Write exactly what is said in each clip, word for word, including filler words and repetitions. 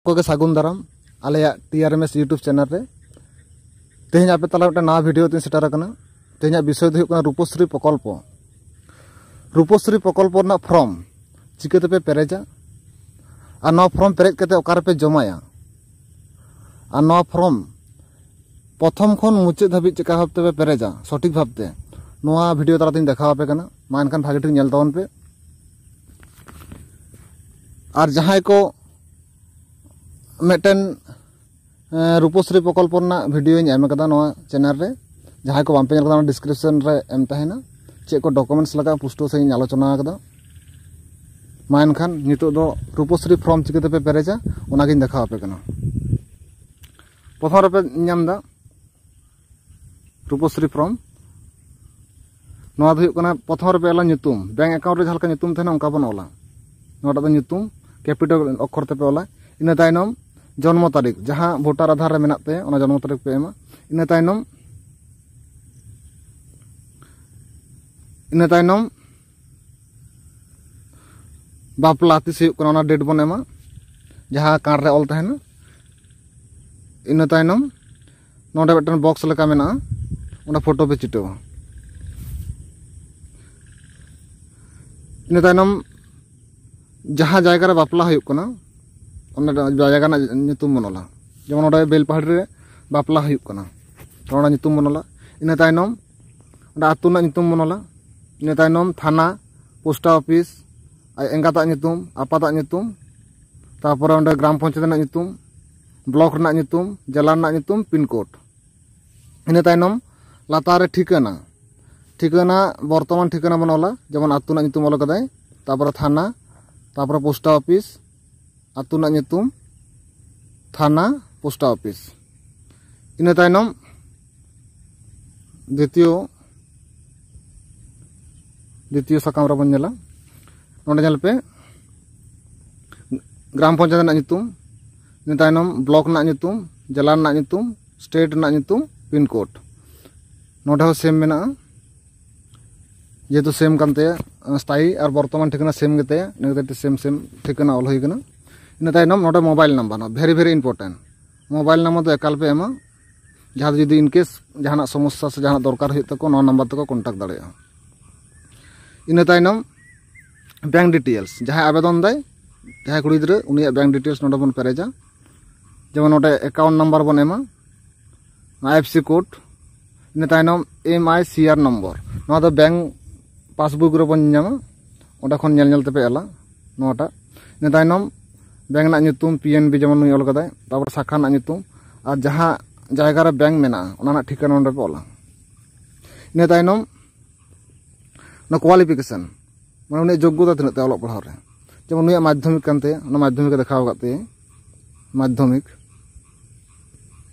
ᱠᱚᱜᱮ ᱥᱟᱹᱜᱩᱱ ᱫᱟᱨᱟᱢ ᱟᱞᱮᱭᱟᱜ T R M S YouTube channel ᱨᱮ᱾ ᱛᱮᱦᱮᱧ ᱟᱯᱮ ᱛᱟᱞᱟ ᱢᱤᱫᱴᱟᱝ ᱱᱟᱣᱟ video ᱛᱤᱧ ᱥᱮᱴᱮᱨ ᱟᱠᱟᱱᱟ᱾ ᱛᱮᱦᱮᱧᱟᱜ ᱵᱤᱥᱚᱭ ᱫᱚ ᱦᱩᱭᱩᱜ ᱠᱟᱱᱟ ᱨᱩᱯᱚᱥᱨᱤ ᱯᱨᱚᱠᱚᱞᱯᱚ᱾ ᱨᱩᱯᱚᱥᱨᱤ ᱯᱨᱚᱠᱚᱞᱯᱚ ᱨᱮᱱᱟᱜ form ᱪᱤᱠᱟᱹ ᱛᱮᱯᱮ ᱯᱮᱨᱮᱡᱟ ᱟᱨ ᱱᱚᱣᱟ form ᱯᱮᱨᱮᱡ ᱠᱟᱛᱮ ᱚᱠᱟ ᱨᱮᱯᱮ ᱡᱚᱢᱟᱭᱟ ᱟᱨ ᱱᱚᱣᱟ form ᱯᱨᱚᱛᱷᱚᱢ ᱠᱷᱚᱱ ᱢᱩᱪᱟᱹᱫ ᱫᱷᱟᱹᱵᱤᱡ ᱪᱮᱠᱟ ᱵᱷᱟᱵ ᱛᱮᱯᱮ ᱯᱮᱨᱮᱡᱟ ᱥᱚᱴᱷᱤᱠ ᱵᱷᱟᱵ ᱛᱮ, ᱱᱚᱣᱟ video ᱛᱟᱞᱟᱛᱤᱧ ᱫᱮᱠᱷᱟᱣ ᱟᱯᱮ ᱠᱟᱱᱟ᱾ ᱢᱟ ᱮᱱᱠᱷᱟᱱ ᱵᱷᱟᱜᱮ ᱴᱷᱤᱠ ᱧᱮᱞ ᱛᱟᱵᱚᱱ ᱯᱮ᱾ ᱟᱨ ᱡᱟᱦᱟᱸᱭ ᱠᱚ ᱢᱤᱫᱴᱮᱱ, ᱮᱸ, ᱨᱩᱯᱚᱥᱨᱤ ᱯᱨᱚᱠᱚᱞᱯᱚ ᱨᱮᱱᱟᱜ videoᱧ ᱮᱢ ᱟᱠᱟᱫᱟ ᱱᱚᱣᱟ channel ᱨᱮ, ᱡᱟᱦᱟᱸᱭ ᱠᱚ ᱵᱟᱝ ᱯᱮ ᱧᱮᱞ ᱟᱠᱟᱫᱟ, ᱚᱱᱟ description ᱨᱮ ᱮᱢ ᱛᱟᱦᱮᱱᱟ᱾ ᱪᱮᱫ ᱠᱚ documents ᱞᱟᱜᱟᱜᱼᱟ, ᱯᱩᱥᱴᱟᱹᱣ ᱥᱟᱺᱦᱤᱡ ᱤᱧ ᱟᱞᱳᱪᱚᱱᱟ ᱟᱠᱟᱫᱟ᱾ ᱢᱟ ᱮᱱᱠᱷᱟᱱ ᱱᱤᱛᱚᱜ ᱫᱚ ᱨᱩᱯᱚᱥᱨᱤ form ᱪᱤᱠᱟᱹ ᱛᱮᱯᱮ ᱯᱮᱨᱮᱡᱟ, ᱚᱱᱟᱜᱤᱧ ᱫᱮᱠᱷᱟᱣ ᱟᱯᱮ ᱠᱟᱱᱟ᱾ ᱯᱨᱚᱛᱷᱚᱢ ᱨᱮᱯᱮ ᱧᱟᱢ ᱮᱫᱟ ᱨᱩᱯᱚᱥᱨᱤ form᱾ ᱱᱚᱣᱟ ᱫᱚ ᱦᱩᱭᱩᱜ ᱠᱟᱱᱟ, ᱯᱨᱚᱛᱷᱚᱢ ᱨᱮᱯᱮ ᱚᱞᱟ ᱧᱩᱛᱩᱢ, bank account ᱨᱮ ᱡᱟᱦᱟᱸ ᱞᱮᱠᱟ ᱧᱩᱛᱩᱢ ᱛᱟᱦᱮᱱᱟ, ᱚᱱᱠᱟ ᱵᱚᱱ ᱚᱞᱟ᱾ ᱱᱚᱣᱟᱴᱟᱜ ᱫᱚ ᱧᱩᱛᱩᱢ, capital ᱚᱠᱠᱷᱚᱨ ᱛᱮᱯᱮ ᱚᱞᱟ᱾ ᱤᱱᱟᱹ ᱛᱟᱭᱱᱚᱢ ᱡᱚᱱᱢᱚ ᱛᱟᱹᱨᱤᱠᱷ, ᱡᱟᱦᱟᱸ voter ᱟᱫᱷᱟᱨ ᱨᱮ ᱢᱮᱱᱟᱜ ᱛᱟᱭᱟ, ᱚᱱᱟ ᱡᱚᱱᱢᱚ ᱛᱟᱹᱨᱤᱠᱷ ᱯᱮ ᱮᱢᱟ᱾ ᱤᱱᱟᱹ ᱛᱟᱭᱱᱚᱢ, ᱤᱱᱟᱹ ᱛᱟᱭᱱᱚᱢ ᱵᱟᱯᱞᱟ ᱛᱤᱥ ᱦᱩᱭᱩᱜ ᱠᱟᱱᱟ, ᱚᱱᱟ date ᱵᱚᱱ ᱮᱢᱟ, ᱡᱟᱦᱟᱸ card ᱨᱮ ᱚᱞ ᱛᱟᱦᱮᱱᱟ᱾ ᱤᱱᱟᱹ ᱛᱟᱭᱱᱚᱢ ᱱᱚᱰᱮ ᱢᱤᱫᱴᱮᱱ box ᱞᱮᱠᱟ ᱢᱮᱱᱟᱜᱼᱟ, ᱚᱸᱰᱮ photo ᱯᱮ ᱪᱤᱴᱟᱹᱣᱟ᱾ ᱤᱱᱟᱹ ᱛᱟᱭᱱᱚᱢ ᱡᱟᱦᱟᱸ ᱡᱟᱭᱜᱟ ᱨᱮ ᱵᱟᱯᱞᱟ ᱦᱩᱭᱩᱜ ᱠᱟᱱᱟ, ᱚᱱᱟ ᱡᱟᱭᱜᱟ ᱨᱮᱱᱟᱜ ᱧᱩᱛᱩᱢ ᱵᱚᱱ ᱚᱞᱟ᱾ ᱡᱮᱢᱚᱱ ᱱᱚᱰᱮ ᱵᱮᱞᱯᱟᱦᱟᱲᱤ ᱨᱮ ᱵᱟᱯᱞᱟ ᱦᱩᱭᱩᱜ ᱠᱟᱱᱟ, ᱛᱚ ᱚᱱᱟ ᱧᱩᱛᱩᱢ ᱵᱚᱱ ᱚᱞᱟ᱾ ᱤᱱᱟᱹ ᱛᱟᱭᱱᱚᱢ ᱚᱸᱰᱮ ᱟᱹᱛᱩ ᱨᱮᱱᱟᱜ ᱧᱩᱛᱩᱢ ᱵᱚᱱ ᱚᱞᱟ᱾ ᱤᱱᱟᱹ ᱛᱟᱭᱱᱚᱢ ᱛᱷᱟᱱᱟ, post office, ᱟᱡ ᱮᱸᱜᱟᱛᱟᱜ ᱧᱩᱛᱩᱢ, ᱟᱯᱟᱛᱟᱜ ᱧᱩᱛᱩᱢ, ᱛᱟᱨᱯᱚᱨᱮ ᱚᱸᱰᱮ ᱜᱨᱟᱢ ᱯᱚᱧᱪᱟᱭᱮᱛ ᱨᱮᱱᱟᱜ ᱧᱩᱛᱩᱢ, block ᱨᱮᱱᱟᱜ ᱧᱩᱛᱩᱢ, ᱡᱮᱞᱟ ᱨᱮᱱᱟᱜ ᱧᱩᱛᱩᱢ, pin code᱾ ᱤᱱᱟᱹ ᱛᱟᱭᱱᱚᱢ ᱞᱟᱛᱟᱨ ᱨᱮ ᱴᱷᱤᱠᱟᱹᱱᱟ, ᱴᱷᱤᱠᱟᱹᱱᱟ, ᱵᱚᱨᱛᱚᱢᱟᱱ ᱴᱷᱤᱠᱟᱹᱱᱟ ᱵᱚᱱ ᱚᱞᱟ, ᱡᱮᱢᱚᱱ ᱟᱹᱛᱩ ᱨᱮᱱᱟᱜ ᱧᱩᱛᱩᱢ ᱚᱞ ᱠᱟᱫᱟᱭ, ᱛᱟᱨᱯᱚᱨᱮ ᱛᱷᱟᱱᱟ, ᱛᱟᱨᱯᱚᱨᱮ post office, ᱟᱹᱛᱩ ᱨᱮᱱᱟᱜ ᱧᱩᱛᱩᱢ, ᱛᱷᱟᱱᱟ, post office᱾ ᱤᱱᱟᱹ ᱛᱟᱭᱱᱚᱢ ᱫᱤᱛᱤᱭᱚ, ᱫᱤᱛᱤᱭᱚ ᱥᱟᱠᱟᱢ ᱨᱮᱵᱚᱱ ᱧᱮᱞᱟ᱾ ᱱᱚᱰᱮ ᱧᱮᱞ ᱯᱮ, ᱜᱨᱟᱢ ᱯᱚᱧᱪᱟᱭᱮᱛ ᱨᱮᱱᱟᱜ ᱧᱩᱛᱩᱢ, ᱤᱱᱟᱹ ᱛᱟᱭᱱᱚᱢ block ᱨᱮᱱᱟᱜ ᱧᱩᱛᱩᱢ, ᱡᱮᱞᱟ ᱨᱮᱱᱟᱜ ᱧᱩᱛᱩᱢ, state ᱨᱮᱱᱟᱜ ᱧᱩᱛᱩᱢ, pin code᱾ ᱱᱚᱰᱮ ᱦᱚᱸ same ᱢᱮᱱᱟᱜᱼᱟ, ᱡᱮᱦᱮᱛᱩ same ᱠᱟᱱ ᱛᱟᱭᱟ, ᱥᱛᱷᱟᱭᱤ ᱟᱨ ᱵᱚᱨᱛᱚᱢᱟᱱ ᱴᱷᱤᱠᱟᱹᱱᱟ same ᱜᱮᱛᱟᱭᱟ, ᱤᱱᱟᱹ ᱠᱷᱟᱹᱛᱤᱨ ᱛᱮ same same ᱴᱷᱤᱠᱟᱹᱱᱟ ᱚᱞ ᱦᱩᱭ ᱠᱟᱱᱟ᱾ ᱤᱱᱟᱹ ᱛᱟᱭᱱᱚᱢ ᱱᱚᱰᱮ mobile number, very very important, mobile number ᱫᱚ ᱮᱠᱟᱞ ᱯᱮ ᱮᱢᱟ᱾ ᱡᱟᱦᱟᱸ ᱫᱚ ᱡᱩᱫᱤ in case ᱡᱟᱦᱟᱱᱟᱜ ᱥᱚᱢᱚᱥᱥᱟ ᱥᱮ ᱡᱟᱦᱟᱱᱟᱜ ᱫᱚᱨᱠᱟᱨ ᱦᱩᱭᱩᱜ ᱛᱟᱠᱚ, ᱱᱚᱣᱟ ᱱᱟᱢᱵᱟᱨ ᱛᱮᱠᱚ contact ᱫᱟᱲᱮᱭᱟᱜᱼᱟ᱾ ᱤᱱᱟᱹ ᱛᱟᱭᱱᱚᱢ bank details, ᱡᱟᱦᱟᱸᱭ ᱟᱵᱮᱫᱚᱱ ᱫᱟᱭ, ᱡᱟᱦᱟᱸᱭ ᱠᱩᱲᱤ ᱜᱤᱫᱽᱨᱟᱹ, ᱩᱱᱤᱭᱟᱜ bank details ᱱᱚᱰᱮ ᱵᱚᱱ ᱯᱮᱨᱮᱡᱟ᱾ ᱡᱮᱢᱚᱱ ᱱᱚᱰᱮ account number ᱵᱚᱱ ᱮᱢᱟ, IFSC code, ᱤᱱᱟᱹ ᱛᱟᱭᱱᱚᱢ MICR number, ᱱᱚᱣᱟ ᱫᱚ bank passbook ᱨᱮᱵᱚᱱ ᱧᱟᱢᱟ, ᱚᱸᱰᱮ ᱠᱷᱚᱱ ᱧᱮᱞ ᱧᱮᱞ ᱛᱮᱯᱮ ᱮᱞᱟ ᱱᱚᱣᱟᱴᱟᱜ᱾ ᱤᱱᱟᱹ ᱛᱟᱭᱱᱚᱢ bank ᱨᱮᱱᱟᱜ ᱧᱩᱛᱩᱢ, PNB ᱡᱮᱢᱚᱱ ᱱᱩᱭ ᱚᱞ ᱠᱟᱫᱟᱭ, ᱛᱟᱨᱯᱚᱨ ᱥᱟᱠᱷᱟ ᱨᱮᱱᱟᱜ ᱧᱩᱛᱩᱢ, ᱟᱨ ᱡᱟᱦᱟᱸ ᱡᱟᱭᱜᱟ ᱨᱮ bank ᱢᱮᱱᱟᱜᱼᱟ, ᱚᱱᱟ ᱨᱮᱱᱟᱜ ᱴᱷᱤᱠᱟᱹᱱᱟ ᱱᱚᱰᱮ ᱯᱮ ᱚᱞᱟ᱾ ᱤᱱᱟᱹ ᱛᱟᱭᱱᱚᱢ ᱚᱱᱟ qualification, ᱢᱟᱱᱮ ᱩᱱᱤᱭᱟᱜ ᱡᱳᱜᱽᱜᱚᱛᱟ ᱛᱤᱱᱟᱹᱜ ᱛᱟᱭᱟ ᱚᱞᱚᱜ ᱯᱟᱲᱦᱟᱣ ᱨᱮ᱾ ᱡᱮᱢᱚᱱ ᱱᱩᱭᱟᱜ ᱢᱟᱫᱽᱫᱷᱚᱢᱤᱠ ᱠᱟᱱ ᱛᱟᱭᱟ, ᱚᱱᱟ ᱢᱟᱫᱽᱫᱷᱚᱢᱤᱠ ᱮ ᱫᱮᱠᱷᱟᱣ ᱟᱠᱟᱫ ᱛᱟᱭᱟ, ᱢᱟᱫᱽᱫᱷᱚᱢᱤᱠ,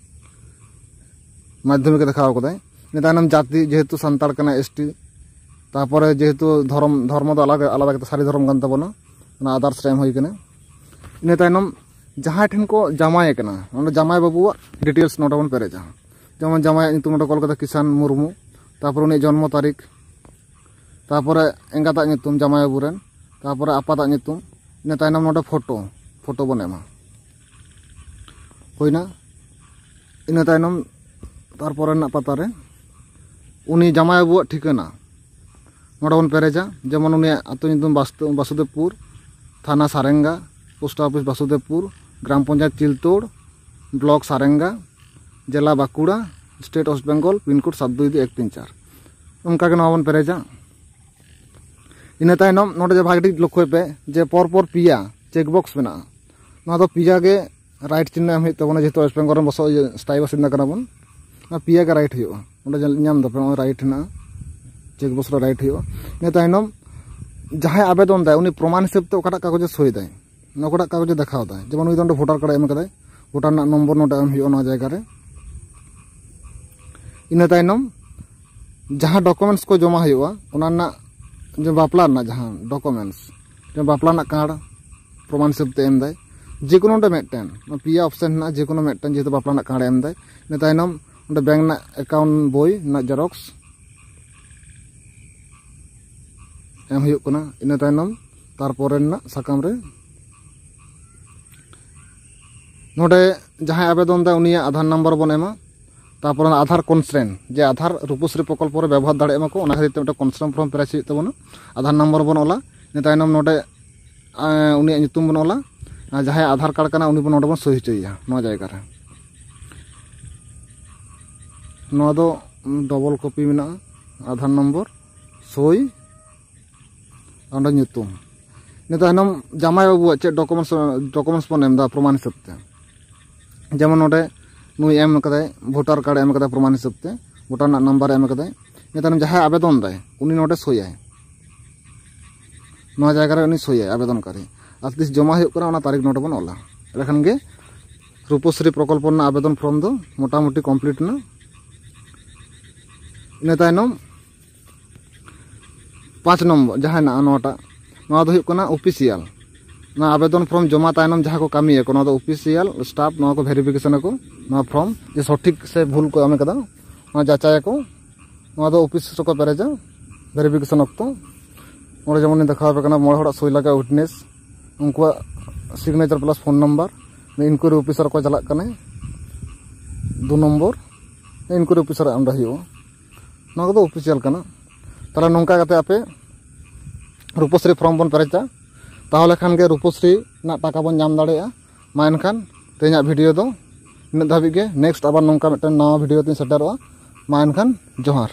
ᱢᱟᱫᱽᱫᱷᱚᱢᱤᱠ ᱮ ᱫᱮᱠᱷᱟᱣ ᱟᱠᱟᱫᱟᱭ᱾ ᱤᱱᱟᱹ ᱛᱟᱭᱱᱚᱢ ᱡᱟᱹᱛᱤ, ᱡᱮᱦᱮᱛᱩ ᱥᱟᱱᱛᱟᱲ ᱠᱟᱱᱟᱭ, ST, ᱛᱟᱨᱯᱚᱨᱮ ᱡᱮᱦᱮᱛᱩ ᱫᱷᱚᱨᱚᱢ, ᱫᱷᱚᱨᱢᱚ ᱫᱚ ᱟᱞᱟᱫᱟ, ᱟᱞᱟᱫᱟ ᱠᱟᱛᱮ ᱥᱟᱹᱨᱤ ᱫᱷᱚᱨᱚᱢ ᱠᱟᱱ ᱛᱟᱵᱚᱱᱟ, ᱚᱱᱟ others ᱨᱮ ᱮᱢ ᱦᱩᱭ ᱠᱟᱱᱟ᱾ ᱤᱱᱟᱹ ᱛᱟᱭᱱᱚᱢ ᱡᱟᱦᱟᱸᱭ ᱴᱷᱮᱱ ᱠᱚ ᱡᱟᱶᱟᱭ ᱠᱟᱱᱟ, ᱚᱸᱰᱮ ᱡᱟᱶᱟᱭ ᱵᱟᱹᱵᱩᱣᱟᱜ details ᱱᱚᱰᱮ ᱵᱚᱱ ᱯᱮᱨᱮᱡᱟ᱾ ᱡᱮᱢᱚᱱ ᱡᱟᱶᱟᱭᱟᱜ ᱧᱩᱛᱩᱢ ᱚᱸᱰᱮ ᱠᱚ ᱚᱞ ᱠᱟᱫᱟ ᱠᱤᱥᱟᱱ ᱢᱩᱨᱢᱩ, ᱛᱟᱨᱯᱚᱨ ᱩᱱᱤᱭᱟᱜ ᱡᱚᱱᱢᱚ ᱛᱟᱹᱨᱤᱠᱷ, ᱛᱟᱨᱯᱚᱨᱮ ᱮᱸᱜᱟᱛᱟᱜ ᱧᱩᱛᱩᱢ ᱡᱟᱶᱟᱭ ᱵᱟᱹᱵᱩ ᱨᱮᱱ, ᱛᱟᱨᱯᱚᱨᱮ ᱟᱯᱟᱛᱟᱜ ᱧᱩᱛᱩᱢ, ᱤᱱᱟᱹ ᱛᱟᱭᱱᱚᱢ ᱱᱚᱰᱮ photo, photo ᱵᱚᱱ ᱮᱢᱟ᱾ ᱦᱩᱭᱱᱟ᱾ ᱤᱱᱟᱹ ᱛᱟᱭᱱᱚᱢ ᱛᱟᱨᱯᱚᱨᱮ ᱨᱮᱱᱟᱜ ᱯᱟᱛᱟ ᱨᱮ ᱩᱱᱤ ᱡᱟᱶᱟᱭ ᱵᱟᱹᱵᱩᱣᱟᱜ ᱴᱷᱤᱠᱟᱹᱱᱟ ᱱᱚᱰᱮ ᱵᱚᱱ ᱯᱮᱨᱮᱡᱟ, ᱡᱮᱢᱚᱱ ᱩᱱᱤᱭᱟᱜ ᱟᱹᱛᱩ ᱧᱩᱛᱩᱢ ᱵᱟᱥᱛᱩ-, ᱵᱟᱥᱩᱫᱮᱵᱽᱯᱩᱨ, ᱛᱷᱟᱱᱟ ᱥᱟᱨᱮᱝᱜᱟ, post office ᱵᱟᱥᱩᱫᱮᱵᱽᱯᱩᱨ, ᱜᱨᱟᱢ ᱯᱚᱧᱪᱟᱭᱮᱛ ᱪᱤᱞᱛᱳᱲ, block ᱥᱟᱨᱮᱝᱜᱟ, ᱡᱮᱞᱟ Bankura, state West Bengal, pin code ᱥᱟᱛ ᱫᱩᱭ ᱫᱩᱭ ᱮᱠ ᱛᱤᱱ ᱪᱟᱨ᱾ ᱚᱱᱠᱟᱜᱮ ᱱᱚᱣᱟ ᱵᱚᱱ ᱯᱮᱨᱮᱡᱟ᱾ ᱤᱱᱟᱹ ᱛᱟᱭᱱᱚᱢ ᱱᱚᱰᱮ ᱡᱮ ᱵᱷᱟᱜᱮ ᱴᱷᱤᱠ ᱞᱚᱠᱠᱷᱚᱭ ᱯᱮ ᱡᱮ ᱯᱚᱨ ᱯᱚᱨ ᱯᱮᱭᱟ check box ᱢᱮᱱᱟᱜᱼᱟ, ᱱᱚᱣᱟ ᱫᱚ ᱯᱮᱭᱟ ᱜᱮ right ᱪᱤᱱᱦᱟᱹ ᱮᱢ ᱦᱩᱭᱩᱜ ᱛᱟᱵᱚᱱᱟ, ᱡᱮᱦᱮᱛᱩ West Bengal ᱨᱮᱱ ᱵᱚᱥᱚ-, ᱤᱭᱟᱹ, ᱥᱛᱷᱟᱭᱤ ᱵᱟᱥᱤᱱᱫᱟ ᱠᱟᱱᱟ ᱵᱚᱱ᱾ ᱚᱱᱟ ᱯᱮᱭᱟ ᱜᱮ right ᱦᱩᱭᱩᱜᱼᱟ᱾ ᱚᱸᱰᱮ ᱧᱮᱞ ᱧᱟᱢ ᱫᱟᱯᱮ, ᱱᱚᱜᱼᱚᱭ right ᱦᱮᱱᱟᱜᱼᱟ, check box ᱨᱮ right ᱦᱩᱭᱩᱜᱼᱟ᱾ ᱤᱱᱟᱹ ᱛᱟᱭᱱᱚᱢ ᱡᱟᱦᱟᱸᱭ ᱟᱵᱮᱫᱚᱱ ᱫᱟᱭ, ᱩᱱᱤ ᱯᱨᱚᱢᱟᱱ ᱦᱤᱥᱟᱹᱵ ᱛᱮ ᱚᱠᱟᱴᱟᱜ ᱠᱟᱜᱚᱡᱽ ᱮ ᱥᱳᱭ ᱫᱟᱭ, ᱚᱱᱟ ᱚᱠᱟᱴᱟᱜ ᱠᱟᱜᱚᱡᱽ ᱮ ᱫᱮᱠᱷᱟᱣ ᱫᱟᱭ᱾ ᱡᱮᱢᱚᱱ ᱩᱱᱤ ᱫᱚ ᱚᱸᱰᱮ voter card ᱮ ᱮᱢ ᱠᱟᱫᱟᱭ, voter ᱨᱮᱱᱟᱜ ᱱᱚᱢᱵᱚᱨ ᱱᱚᱰᱮ ᱮᱢ ᱦᱩᱭᱩᱜᱼᱟ ᱱᱚᱣᱟ ᱡᱟᱭᱜᱟ ᱨᱮ᱾ ᱤᱱᱟᱹ ᱛᱟᱭᱱᱚᱢ ᱡᱟᱦᱟᱸ documents ᱠᱚ ᱡᱚᱢᱟ ᱦᱩᱭᱩᱜᱼᱟ, ᱚᱱᱟ ᱨᱮᱱᱟᱜ ᱡᱮ ᱵᱟᱯᱞᱟ ᱨᱮᱱᱟᱜ ᱡᱟᱦᱟᱸ documents, ᱡᱮ ᱵᱟᱯᱞᱟ ᱨᱮᱱᱟᱜ card ᱯᱨᱚᱢᱟᱱ ᱦᱤᱥᱟᱹᱵ ᱛᱮ ᱮᱢ ᱫᱟᱭ, ᱡᱮ ᱠᱳᱱᱳ ᱚᱸᱰᱮ ᱢᱤᱫᱴᱮᱱ, ᱯᱮᱭᱟ option ᱦᱮᱱᱟᱜᱼᱟ, ᱡᱮ ᱠᱳᱱᱳ ᱢᱤᱫᱴᱮᱱ, ᱡᱮᱦᱮᱛᱩ ᱵᱟᱯᱞᱟ ᱨᱮᱱᱟᱜ card ᱮ ᱮᱢ ᱫᱟᱭ᱾ ᱤᱱᱟᱹ ᱛᱟᱭᱱᱚᱢ ᱚᱸᱰᱮ bank ᱨᱮᱱᱟᱜ account ᱵᱳᱭ ᱨᱮᱱᱟᱜ xerox ᱮᱢ ᱦᱩᱭᱩᱜ ᱠᱟᱱᱟ᱾ ᱤᱱᱟᱹ ᱛᱟᱭᱱᱚᱢ ᱛᱟᱨᱯᱚᱨᱮ ᱨᱮᱱᱟᱜ ᱥᱟᱠᱟᱢ ᱨᱮ ᱱᱚᱰᱮ ᱡᱟᱦᱟᱸᱭ ᱟᱵᱮᱫᱚᱱ ᱫᱟ, ᱩᱱᱤᱭᱟᱜ ᱟᱫᱷᱟᱨ ᱱᱟᱢᱵᱟᱨ ᱵᱚᱱ ᱮᱢᱟ᱾ ᱛᱟᱨᱯᱚᱨ ᱚᱱᱟ ᱟᱫᱷᱟᱨ ᱠᱚᱱᱥᱮᱱᱴ, ᱡᱮ ᱟᱫᱷᱟᱨ ᱨᱩᱯᱚᱥᱨᱤ ᱯᱨᱚᱠᱚᱞᱯᱚ ᱨᱮ ᱵᱮᱵᱚᱦᱟᱨ ᱫᱟᱲᱮᱭᱟᱜ ᱢᱟᱠᱚ, ᱚᱱᱟ ᱠᱷᱟᱹᱛᱤᱨ ᱛᱮ ᱢᱤᱫᱴᱮᱱ ᱠᱚᱱᱥᱮᱱᱴ ᱯᱷᱚᱨᱢ ᱯᱮᱨᱮᱡ ᱦᱩᱭᱩᱜ ᱛᱟᱵᱚᱱᱟ᱾ ᱟᱫᱷᱟᱨ ᱱᱟᱢᱵᱟᱨ ᱵᱚᱱ ᱚᱞᱟ᱾ ᱤᱱᱟᱹ ᱛᱟᱭᱱᱚᱢ ᱱᱚᱰᱮ, ᱮᱸ, ᱩᱱᱤᱭᱟᱜ ᱧᱩᱛᱩᱢ ᱵᱚᱱ ᱚᱞᱟ᱾ ᱟᱨ ᱡᱟᱦᱟᱸᱭᱟᱜ ᱟᱫᱷᱟᱨ ᱠᱟᱨᱰ ᱠᱟᱱᱟ, ᱩᱱᱤ ᱵᱚᱱ ᱱᱚᱰᱮ ᱵᱚᱱ ᱥᱳᱭ ᱦᱚᱪᱚᱭᱮᱭᱟ ᱱᱚᱣᱟ ᱡᱟᱭᱜᱟ ᱨᱮ᱾ ᱱᱚᱣᱟ ᱫᱚ ᱰᱚᱵᱚᱞ ᱠᱚᱯᱤ ᱢᱮᱱᱟᱜᱼᱟ, ᱟᱫᱷᱟᱨ ᱱᱚᱢᱵᱚᱨ, ᱥᱳᱭ, ᱚᱸᱰᱮ ᱧᱩᱛᱩᱢ᱾ ᱤᱱᱟᱹ ᱛᱟᱭᱱᱚᱢ ᱡᱟᱢᱟᱭ ᱵᱟᱹᱵᱩᱣᱟᱜ ᱪᱮᱫ ᱰᱚᱠᱩᱢᱮᱱᱴᱥ, ᱰᱚᱠᱩᱢᱮᱱᱴᱥ ᱵᱚᱱ ᱮᱢ ᱮᱫᱟ ᱯᱨᱚᱢᱟᱱ ᱦᱤᱥᱟᱹᱵ ᱛᱮ? ᱡᱮᱢᱚᱱ ᱱᱚᱰᱮ ᱱᱩᱭ ᱮᱢ ᱠᱟᱫᱟᱭ, ᱵᱷᱳᱴᱟᱨ ᱠᱟᱨᱰ ᱮᱢ ᱠᱟᱫᱟᱭ ᱯᱨᱚᱢᱟᱱ ᱦᱤᱥᱟᱹᱵ ᱛᱮ, ᱵᱷᱳᱴᱟᱨ ᱨᱮᱱᱟᱜ ᱱᱟᱢᱵᱟᱨ ᱮᱢ ᱠᱟᱫᱟᱭ᱾ ᱤᱱᱟᱹ ᱛᱟᱭᱱᱚᱢ ᱡᱟᱦᱟᱸᱭ ᱟᱵᱮᱫᱚᱱ ᱫᱟᱭ, ᱩᱱᱤ ᱱᱚᱰᱮ ᱥᱳᱭᱟᱭ᱾ ᱱᱚᱣᱟ ᱡᱟᱭᱜᱟ ᱨᱮ ᱩᱱᱤ ᱥᱳᱭᱟᱭ, ᱟᱵᱮᱫᱚᱱᱠᱟᱨᱤ᱾ ᱟᱨ ᱛᱤᱥ ᱡᱚᱢᱟ ᱦᱩᱭᱩᱜ ᱠᱟᱱᱟ, ᱚᱱᱟ ᱛᱟᱹᱨᱤᱠᱷ ᱱᱚᱰᱮ ᱵᱚᱱ ᱚᱞᱟ᱾ ᱮᱸᱰᱮᱠᱷᱟᱱ ᱜᱮ ᱨᱩᱯᱚᱥᱨᱤ ᱯᱨᱚᱠᱚᱞᱯᱚ ᱨᱮᱱᱟᱜ ᱟᱵᱮᱫᱚᱱ ᱯᱷᱚᱨᱢ ᱫᱚ ᱢᱚᱴᱟᱢᱩᱴᱤ ᱠᱚᱢᱯᱞᱤᱴ ᱮᱱᱟ᱾ ᱤᱱᱟᱹ ᱛᱟᱭᱱᱚᱢ ᱯᱟᱸᱪ ᱱᱚᱢᱵᱚᱨ ᱡᱟᱦᱟᱸ ᱦᱮᱱᱟᱜᱼᱟ ᱱᱚᱣᱟᱴᱟᱜ, ᱱᱚᱣᱟ ᱫᱚ ᱦᱩᱭᱩᱜ ᱠᱟᱱᱟ ᱚᱯᱷᱤᱥᱤᱭᱟᱞ᱾ ᱱᱚᱣᱟ ᱟᱵᱮᱫᱚᱱ ᱯᱷᱚᱨᱢ ᱡᱚᱢᱟ ᱛᱟᱭᱱᱚᱢ ᱡᱟᱦᱟᱸ ᱠᱚ ᱠᱟᱹᱢᱤᱭᱟᱠᱚ, ᱱᱚᱣᱟ ᱫᱚ ᱚᱯᱷᱤᱥᱤᱭᱟᱞ ᱥᱴᱟᱯ, ᱱᱚᱣᱟ ᱠᱚ ᱵᱷᱮᱨᱤᱯᱷᱤᱠᱮᱥᱚᱱ ᱟᱠᱚ, ᱱᱚᱣᱟ ᱯᱷᱚᱨᱢ ᱡᱮ ᱥᱚᱴᱷᱤᱠ ᱥᱮ ᱵᱷᱩᱞ ᱠᱚ ᱮᱢ ᱠᱟᱫᱟ, ᱱᱚᱣᱟ ᱡᱟᱪᱟᱭᱟᱠᱚ᱾ ᱱᱚᱣᱟ ᱫᱚ ᱚᱯᱷᱤᱥ ᱨᱮᱠᱚ ᱯᱮᱨᱮᱡᱟ ᱵᱷᱮᱨᱤᱯᱷᱤᱠᱮᱥᱚᱱ ᱚᱠᱛᱚ᱾ ᱚᱸᱰᱮ ᱡᱮᱢᱚᱱ ᱞᱤᱧ ᱫᱮᱠᱷᱟᱣ ᱟᱯᱮ ᱠᱟᱱᱟ, ᱢᱚᱬᱮ ᱦᱚᱲᱟᱜ ᱥᱳᱭ ᱞᱟᱜᱟᱜᱼᱟ, ᱩᱭᱤᱴᱱᱮᱥ, ᱩᱱᱠᱩᱣᱟᱜ signature plus phone number, inquiry officer ᱠᱚ ᱪᱟᱞᱟᱜ ᱠᱟᱱᱟ, ᱫᱩ ᱱᱚᱢᱵᱚᱨ ᱤᱱᱠᱩᱭᱟᱨᱤ ᱚᱯᱷᱤᱥᱟᱨ ᱚᱸᱰᱮ ᱦᱩᱭᱩᱜᱼᱟ᱾ ᱱᱚᱣᱟ ᱠᱚᱫᱚ ᱚᱯᱷᱤᱥᱤᱭᱟᱞ ᱠᱟᱱᱟ᱾ ᱛᱟᱦᱚᱞᱮ ᱱᱚᱝᱠᱟ ᱠᱟᱛᱮ ᱟᱯᱮ ᱨᱩᱯᱚᱥᱨᱤ ᱯᱷᱚᱨᱢ ᱵᱚᱱ ᱯᱮᱨᱮᱡᱟ, ᱛᱟᱦᱚᱞᱮ ᱠᱷᱟᱱ ᱜᱮ ᱨᱩᱯᱚᱥᱨᱤ ᱨᱮᱱᱟᱜ ᱴᱟᱠᱟ ᱵᱚᱱ ᱧᱟᱢ ᱫᱟᱲᱮᱭᱟᱜᱼᱟ᱾ ᱢᱟ ᱮᱱᱠᱷᱟᱱ ᱛᱮᱦᱮᱧᱟᱜ ᱵᱷᱤᱰᱤᱭᱳ ᱫᱚ ᱤᱱᱟᱹᱜ ᱫᱷᱟᱹᱵᱤᱡ ᱜᱮ, ᱱᱮᱠᱥᱴ ᱟᱵᱟᱨ ᱱᱚᱝᱠᱟ ᱢᱤᱫᱴᱮᱱ ᱱᱟᱣᱟ ᱵᱷᱤᱰᱤᱭᱳ ᱛᱤᱧ ᱥᱮᱴᱮᱨᱚᱜᱼᱟ᱾ ᱢᱟ ᱮᱱᱠᱷᱟᱱ ᱡᱚᱦᱟᱨ᱾